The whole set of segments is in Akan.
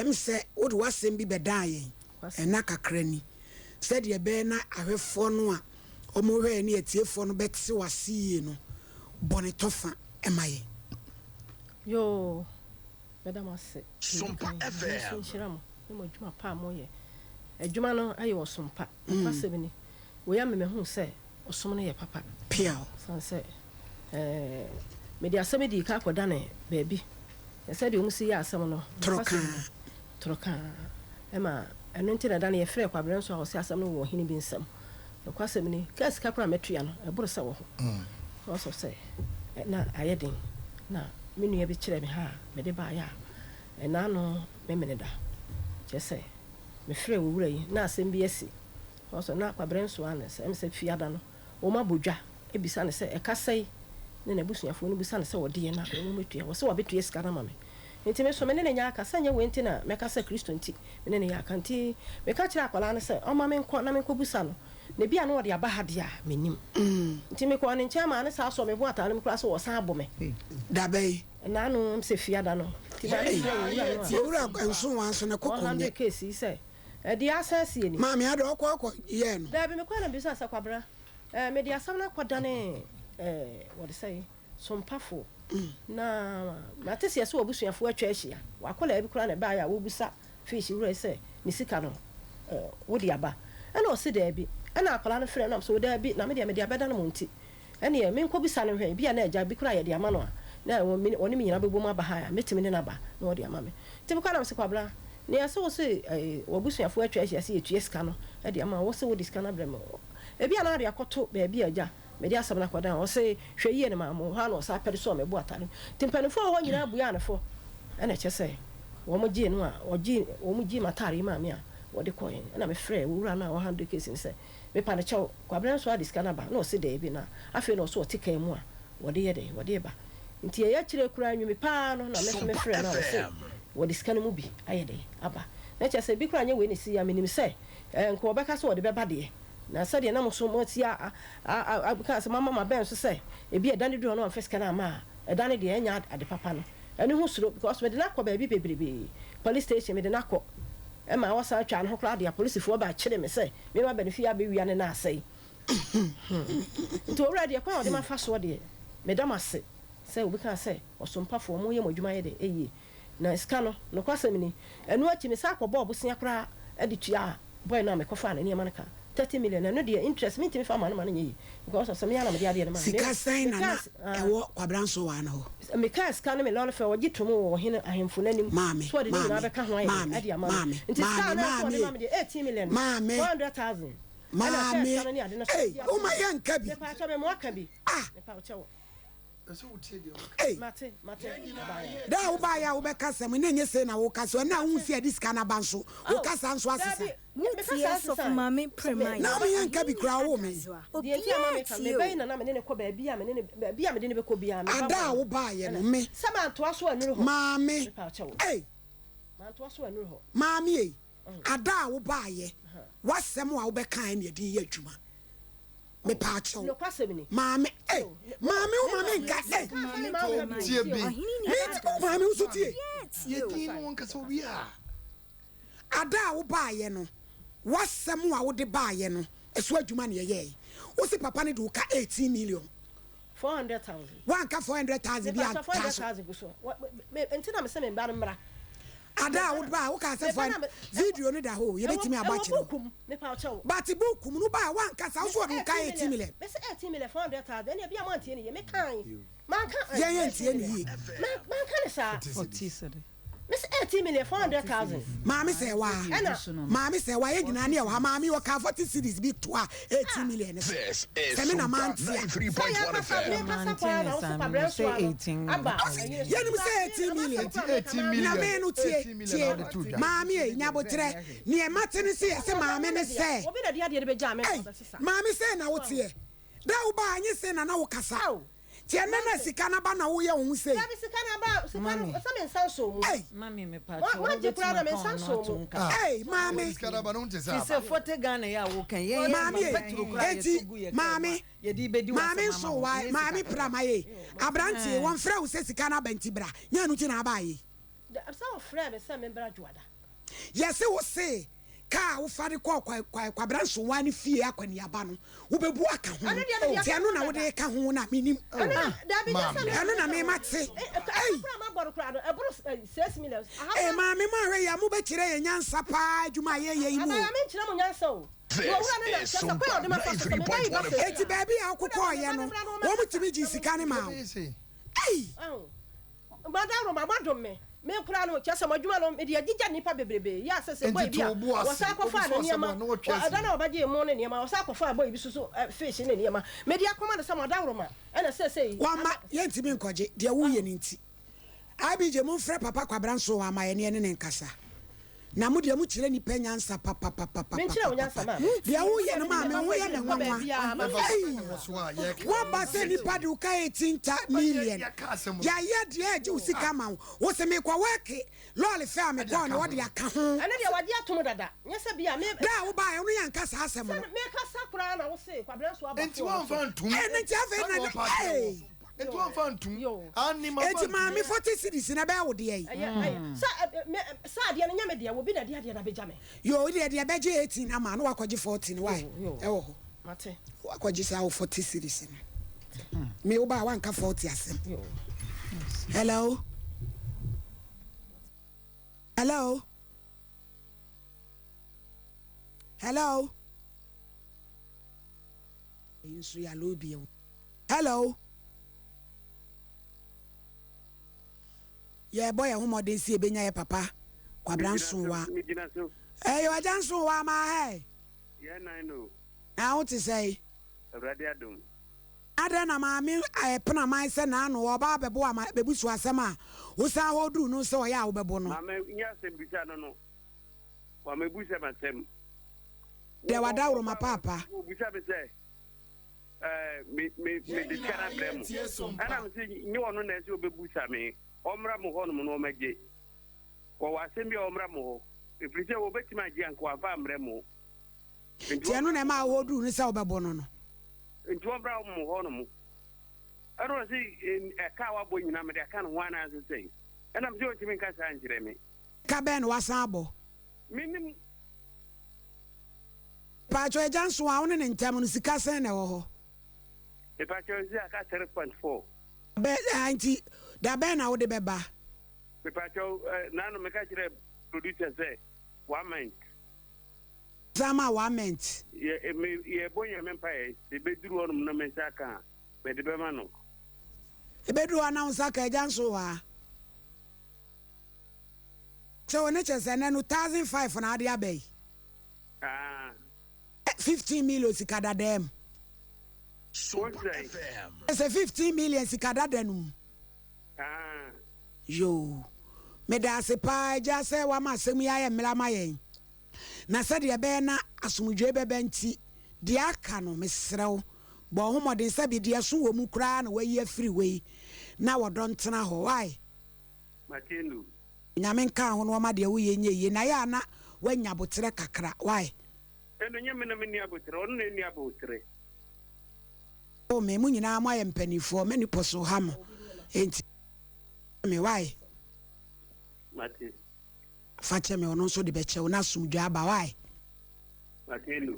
Ɛm sɛ wode w'asɛm bi bɛdaa yɛn ɛna kakra ni. Sɛdeɛ ɛbɛyɛ na ahwɛfoɔ no a wɔhwɛ yɛn ne atiefoɔ no bɛte wo ase yie no, bɔ ne tɔfa ma yɛn. Yoo, mɛda mo ase. Deɛ ɛdi kan, Sompa Nyame nso FM. nhyira mo ne mo adwuma pa a moyɛ. Adwuma no ayɛ ɔsom pa. Nokwasɛm ni, wei ama mahu sɛ ɔsom no yɛ papa. Peaw. Ɛsiane sɛ ɛɛ mede asɛm dii ka akɔdane baabi, na sɛdeɛ wɔsi yɛɛ asɛm no, nokwasɛm ni, Torokaa. torokaa. Ɛma ɛno nti na da no yɛfrɛɛ Kwabrɛ nso a ɔse asɛm no wɔ ɔhene bi nsam. Nokwasɛm ni, kaa sika koraa a mɛtua no, ɛboro sɛ wɔ hɔ. Because of sɛ na ayɛ den na me nua bi kyerɛɛ me ha a mede baeɛ a, ɛnna ano Memeneda. Kyerɛ sɛ, mefrɛɛ owura yi na asɛm bi asi. Because of na Kwabrɛ nso ano sɛ, ɛm sɛ Fiada no, wɔabɔ dwa bisa no sɛ ɛka sɛe ne n'abusuafoɔ no bisa no sɛ ɔdeɛ na wɔmmɛtua. Ɔse wabɛtua sika no ama me. Nti me nso me ne no nyɛ aka, sɛ nyɛ wei nti na mɛka sɛ Kristo nti me ne no yɛ aka. Nti meka kyerɛɛ akwadaa no sɛ ɔmma menkɔ na menkɔbusa no, na ebia na ɔde aba ha deɛ a, mennim. Nti mekɔɔ ne nkyɛn maa no saa sɔɔ me bo ataade mu koraa sɛ ɔresan abo me. Da bɛn? Ɛnna ano sɛ fiada no. Nti maame frɛɛ owura no a Owura nso wanso ne koko nyɛ. ɔhandle case yi sɛ, Ɛdeɛ asan asie ni? Maame ada ɔkɔ akɔ yɛɛ no. Daabi, mekɔɛ na mebisaa sɛ, Kwabena, eh, mede asɛm no akɔdane eh, wɔde sɛn? Sompafoɔ. Na mate sɛ yɛse w'abusuafoɔ atwa ahyia. W'akwadaa bi koraa na ɛbaeɛ a worebisa fish wura yi sɛ ne sika no wode aba? Ɛna ɔse daabi. Ɛna akwadaa no frɛɛ no na mese o daabi, na me deɛ mede abɛdane mo nti ɛneɛ menkɔbisa no nhwɛ, ebia na agya bi koraa yɛde ama no a na ɔne me nyinaa bɛbom aba ha a mɛtumi ne no aba na ɔde ama me. Nti mekɔɛ na mese Kwabena, nea ɛsɛ wo se w'abusuafoɔ atwa ahyia sɛ yɛtua sika no de ama wo, wose wode sika no abrɛ me, ebia na wode akɔto baabi a agya Mede asɛm no akɔdan hɔ. Ɔse, Hwɛ yie no maa mo. Hɔ ara na ɔsan pɛ de sɔɔ me bo atare mu. Nti mpaninfoɔ a wɔwɔ hɔ nyinaa buaa no fɔ. Ɛna kyerɛ sɛ, wɔn gyee no a, wɔgyee, wɔn gyee m'atare yi maa me a, wɔde kɔeɛ. Ɛna me frɛɛ owura no a ɔhandle case no sɛ, mepa no kyɛw, Kwabena nso ade sika no aba? Ɛna ɔse daabi, na afei na ɔse ɔte kaa mu a, wɔde yɛ dɛn, wɔde reba. Nti ɛyɛ akyire koraa nwumi pa ara no na me nso me Sompa frɛɛ no a ɔse FM. wɔde sika no mu bi ayɛ dɛn, aba. Na kyerɛ sɛ, bi koraa nyɛ wei na ɛsiiɛ a, menim sɛ, ɛɛ, nka wɔbɛka sɛ wɔde bɛba deɛ. Na sɛdeɛ na mo nso moasi a a a a kaa sɛ moama m'abɛn so sɛ ebia ɛda no duru hɔ na wamfa sika no amma a, ɛda no deɛ ɛnyɛ ade papa no. Ɛno ho suro because mede no akɔ baabi bebrebee, police station mede no akɔ ɛma wɔsan twaa ne ho koraa de apolisifoɔ ba kyere me sɛ me maba ne fie abɛwia ne nan asɛe. Hmm. Nti owura deɛ kwan a ɔde mafa soɔ deɛ meda mo ase sɛ obi kaa sɛ ɔsompafoɔ moyɛ mo adwuma yɛ dɛ ɛyie. Na sika no, nokwasɛm ni, ɛno akyi mesan kɔbɔɔ bosea koraa de tuaa boy no a mekɔfaa ne nneɛma no ka, 30 million. Ɛno deɛ, interest mentumi mfa mma no ma no nyɛ yie because of sɛ me ara na mede adeɛ no maa no. Sika sɛn na na Mekaa, ah, ɛwɔ Kwabena Nsowaa no hɔ? Mekaa sika no me lɔre fɛ, ɔgye toom wɔ ɔhene ahemfo no anim Maame, sɛ ɔde ne nyinaa maame, bɛka ho ayɛ dɛn maame, de ama me. maame, Nti sika a maame, na ɛsɛ sɛ ɔde maame ma me ei, deɛ, 18 million, maame, 400,000 ɛna ɔkaa sika maame no ne ade no so ei, de ato woma mu. yɛnka bi. Mepaakyɛw, memoa ka bi. Ah! Mepaakyɛw. Ei! Da a wobaeɛ a wobɛka asɛm no, na ɛnyɛ sei na woka so. Ɛnnɛ a wohu sɛ yɛde sika no aba nso, wo kasa nso asesa. Wotie Sɔfo Maame Premaye Naomi yɛ nka bi koraa, ɔwoo me. Obiara tie o. Ada a wobaeɛ no, me. Maame, ei! Maame ei, ada a wobaeɛ, w'asɛm a wobɛkaeɛ na yɛde reyɛ adwuma. Mepaakyɛw. Maame, ei, maame wo maame nka, ei. Tie bi. Me wo maame wo so tie. Yɛ din no nkasa obi a. Ada a wobaayɛ no, w'asɛm a wode baayɛ no, ɛso adwuma na yɛyɛe. Wo se papa no de wo ka 18 million. 400,000. Woanka 400,000 bi Mepakyɛ antaa so. 400,000 gu so. Wɔ- me- me- Nti na mese me ba no mmra. Ada a wode baa wokaa sɛ Me ba fa na me- video no da hɔ o, yɛbɛtumi Ɛwɔ abɔ ɛwɔ akyerɛ wo. book mu. Mepakyɛ wo. But book mu no wobaa woankasa wo Mese so wɔde wo ka 18 18 million. million. Mese 18 million 400,000. Ɛnna ebi a moantie ne yie. Mekae. Manka Yɛn 18 yɛntie ne million. yie. Man- Manka ne saa. 40 cedi. Mese 18 million 400,000. Maame sɛ waa. Ɛna Maame sɛ waa yɛn nyinaa ne yɛwɔ ha. Maame ɔkaa 40 cedis bi toa 18 million no so. This is Sɛ me na Sompa mante a. sɛ 93.1 yɛkasa FM. mekasa paa na wo so kwabrɛ nso ano aba Ɔse yɛnim sɛ 18 million. Nti 18 Na million. me no tie 18 million tie na wode to dwa. maame ei nyabotrɛ neɛ mate ne se yɛse maame ne sɛ obi na de adeɛ no bɛgyaa me na ei ɔbɛsesa maame sei na woteɛ da a wobaa nye sei na na wokasa nti ɛnɛ na sika no aba na woyɛ wo ho sei Dabi sika no aba sika no Mami. sɛ me nsa nsoo mu ei Mami me pa Mo kyɛw moagye koraa wobɛtumi na me aka nsa ɔno nsoo mu atom kakra. ei maame Sika no aba no wonte sɛ Fi aba. sɛ 40 Ghana yi a woka yi yɛn yɛ maame ma ei petrol koraa enti yɛtɔ gu yɛ kaa mu maame a yɛde bɛdi maame w'asɛm nso ama wo wa ɛnyɛ sika maame kakra. pra ma ye aberanteɛ Ɛɛ. wɔmfrɛ wo sɛ sika no aba nti bra nyɛ ɛno nti na abaa yei. Sɛ ɔfrɛɛ me sɛ membra Dwoada. Yɛse wo se kaa a wofa de kɔɔ kwa kwa Kwabena Nsowa ne fie akɔneaba no wobɛbu aka ho nti ɛno na wode reka ho no a mennim. Ɛno na me mate. Ei! Ei maame moanhwɛ yie a mobɛkyerɛ yɛn nyansa paa adwuma a yɛyɛ yi mu o. This is Sumpa 93.1 FM. Enti baabi a wokokɔɔeɛ no wɔn tumi gyee sika no maa wo? Ei! M'adaworoma, moadom me. Me koraa no, kyerɛ sɛ, mo adwuma no, mede agyigya nnipa bebrebe. Yɛ a sɛ sɛ boy Enti bi to a, wo bo ase. wɔsan Obi kɔfaa so ne asɛm nneɛma, a na watwa wɔ asi ɛda mu. no a wɔbɛgyee mo ne nneɛma, wɔsan kɔfaa boy bi nso so fish ne nneɛma. Mede akɔma no sɛ mo adaworoma, ɛna seesei Wamma ama. yɛntumi nkɔgye deɛ woreyɛ no nti. IBJ momfrɛ Papa Kwabena Nsoh ama yɛne yɛne no nkasa. Na mo deɛ mo kyerɛ nipa nyansa Menkyerɛ wo nyansa papapapapapapa. maame. Deɛ Wo woyɛ deɛ no mede maame me wo ba ho yɛ me kɔ nwanwa. baabiara ma Ɛmfa so Ei! sɛ ne ho so a yɛka. Woaba sɛ nipa de wo ka 18 ta million. Yɛka asɛm no. Yɛayɛ deɛ ɛgye wo sika ama wo. Wo se mekɔ wɛke lɔɔre fɛ a Ɛde mekɔɔ aka no ho. wɔde aka ho. Ɛno deɛ wagye atom dada. Nyɛ sɛ bia me. Da a wobaeɛ wo ne yɛanka saa asɛm Sɛ no. mekasa koraa na wo se Kwabena Nsoh aba Enti phone no so. woamfa antom. Ɛno nti afei Saa na na wɔpa akyerɛ ei! wo. Enti wamfa antum. Aane, mamfa Enti antum. maame 40 cedis no ɛbɛyɛ wo deɛ yi? Ɛyɛ, ɛyɛ, sɛ, ɛ, me, sɛ adeɛ no nyɛ me deɛ, obi na ɛde adeɛ no abɛgya me. Yoo, wo deɛ deɛ ɛbɛgye 18 ama na wakɔgye 14, why? Yoo, yoo. Ɛwɔ hɔ. Mate. Wakɔgye saa wo 40 cedis no. Me wo ba a wanka 40 asɛm. Yoo. Hello? Hello? Hello? Eyi nso yɛ alo bio. Hello. Yɛbɔ yɛn ho mmɔden sɛ yɛbɛnya yɛ papa Kwabena Nsowa. Ɛyɛ Agya Nsowa ma hɛ. Na wo te sɛe? Awurade adom. Adɛn na maame penaman sɛ n'ano ɔba abɛbo ama bɛbusu asɛm a wosan hɔ duru no sɛ ɔyɛ a wobɛbo no? Maame nyɛ asɛm bisa no no. Wamɛbusa m'asɛm. Deɛ wadaworo ma paapa. Obisa me sɛ ɛɛ me me mede sika no abrɛ mo. Ɛna me se nye ɔno na ɛsɛ ɔbɛbusa me. Ɔmmra mo hɔnom na ɔmmɛgye. Wɔwɔ asɛm bi a ɔmmra mo hɔ. Ɛfiri sɛ wɔbɛtumi agye anka wamfa ammrɛ mo. Nti ɛno na ɛma wohɔ duru no sɛ wobɛbo no no? Nti ɔmmra mo hɔnom. Ɛna ɔse ɛka a wabɔ nyinaa mede aka ne ho anaasɛ sɛn? Ɛna me se ɔntumi nka saa nkyerɛ me. Ka bɛn na wasan abɔ? Mennim. Mepakyɛw agya nso a wo ne ne ntam no sika sɛn na ɛwɔ hɔ? Mepakyɛw nsi aka 3.4. Bɛ ah nti da bɛn na wode bɛba? Mepakyɛw eh, naano meka kyerɛ producer sɛ one month. San ma one month. Yɛ eh, me yɛbɔ Nyame mpaeɛ sɛ ebeduru hɔnom na me nsa aka a mede bɛma no. Ebeduru hɔ na wo nsa aka agya nso waa. Kyɛ wo ne kyɛ sɛ nɛ no 1005 na ade aba yi. Ah. 15 million sika dadaa mu. Sɛ 15 million sika dada no mu. Ah. Yoo. Meda ase paa agya sɛ wama asɛm yi ayɛ mmerɛ ama yɛn. Na sɛdeɛ ɛbɛyɛ na asomdwoe bɛba nti, deɛ aka no, mesrɛ wo, bɔ wo ho mmɔden sɛ bi deɛ ɛso wɔ mu koraa na wayi afiri wei na wɔdɔ ntena hɔ. Why? Mate no. Nyame nka ho na ɔma deɛ woyɛ nyɛ yie na yɛ a na wanya aboterɛ kakra why. Ɛno nyɛ me na menni aboterɛ ɔno na ɛnni aboterɛ. Oh me mo nyinaa mo ayɛ mpanifoɔ m'ani pɔ so ha mo enti me why. Mate. Fa kyɛ me ɔno nso de bɛkyɛ wo na asomdwoe aba why. Mate no.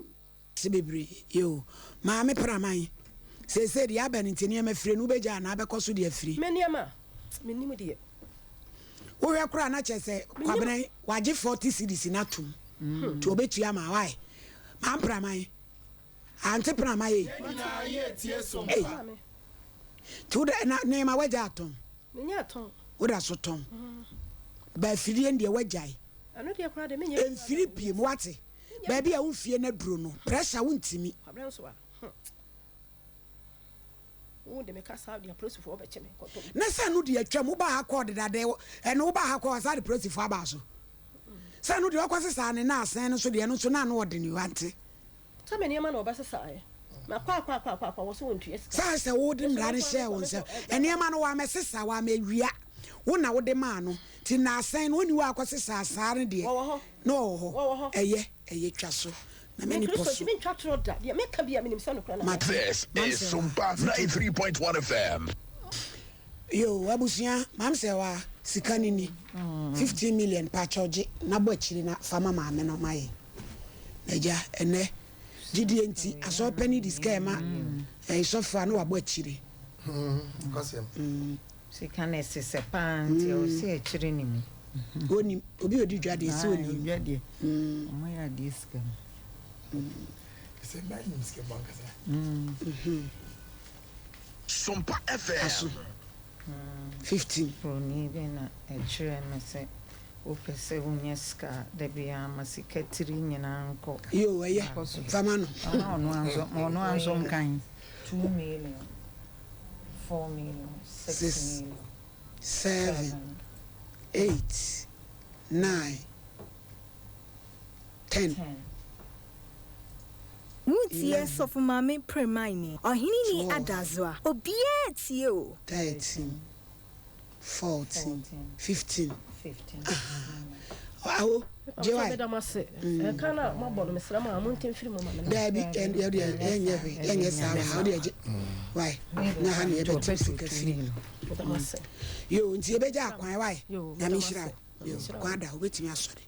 Ase bebree yoo. Maame Praman, seesei deɛ aba no nti nneɛma fire no wobɛgya anaa bɛkɔ so de afiri? Me nneɛma? Mennim deɛ. Wohwɛ koraa na kyerɛ sɛ Kwabena yi wagye 40 cedis no atom nti ɔbɛtua ama wo why? Maame Praman, Ante Praman ei. Ei. Nti wo na nneɛma wagya atɔn? Menyɛ atɔn. Woda so tɔn? Ba afirie no deɛ wagyae? Ɛno deɛ koraa deɛ menyɛ. Mfiri pii mu wate? Baabi a wo mfie no aduro no, pressure wontimi. Kwabrɛ nso a, hmm. Wo de me kasa de apolisifoɔ bɛkye me kɔtɔ. Ne sɛ no deɛ atwam, wobaa ha kɔɔ dedadɛ, ɛno wobaa ha kɔɔ ɔsa de polisifoɔ abaa so. Sɛ no deɛ ɔkɔ sesaa ne na asɛn no so deɛ ɛno nso na ano ɔden o, ante. Sɛ me nneɛma na ɔbɛsesaeɛ. Makɔ akɔ akɔ akɔ akɔ wɔ so wɔntua sika. Saa sɛ wode mmara no hyɛɛ wo nsam, nneɛma no wammɛsesa, wammɛwia, wo na wode maa no, nti na asɛn no ɔnni hɔ a akɔsesa saa no deɛ. Wɔwɔ hɔ. Na ɔwɔ hɔ. Wɔwɔ hɔ. Ɛyɛ, ɛyɛ twa so. Na Me m'ani pɔ Kristo so. ntumi ntwa torɔ da. Deɛ meka biara menim sɛ nokorɛ na meka. Mate. This Mam is sɛ Sumpa wa. 93.1 FM. Yoo, abusua, mam sɛ wa. Sika no ni, 15 million, pakyɛw gye na bɔ akyiri na fa ma maame no ma yɛn. Agya, ɛnnɛ, gyidie nti, asɔre panin de sika rema ɛyi sɔfo a na wabɔ akyire. Sika no ɛsesɛ paa nti ɛwɔ sɛ yɛkyere ne mu. Onim, obi a odi dwa deɛ sɛ onim. Dwa deɛ, ɔmo yɛ adeɛ sika mu. Sɛ mmaa nim sika mu ankasa. Sompa FM. Aso. 15. Broni bi na ɛkyerɛɛ me sɛ wopɛ sɛ wonya sika a, da biara ma sika tiri nyinaa nkɔ Yoo, ɛyɛ. baako so. Fa ma no. Ma ɔno ara nso, ma ɔno ara nso nkan. 2 million, 4 million, 6 6, million, 7, 7, 8, 9, 10, 10. Wotie 11, Sɔfo Maame Premaini, Ɔhene ni 12, Adazoa. Obiara tie o. 13, 14, 14, 15. 15. Awo, Mepa gye kyɛw wae. meda mo ase. Ɛka no a moabɔ no mesrɛ mo a monte mfiri mu ma me no. Daabi, yɛdeɛ yɛnyɛ hwee, yɛnyɛ saa wɔ ha, wode agye. Wae, na ha ne yɛbɛte sika firi. Meda mo ase. Yo, nti yɛbɛgya akwan wae. Yo, meda Nyame mo nhyira ase. wo. Yo, Nyame nhyira wo. kwan da, wobɛtumi asɔre.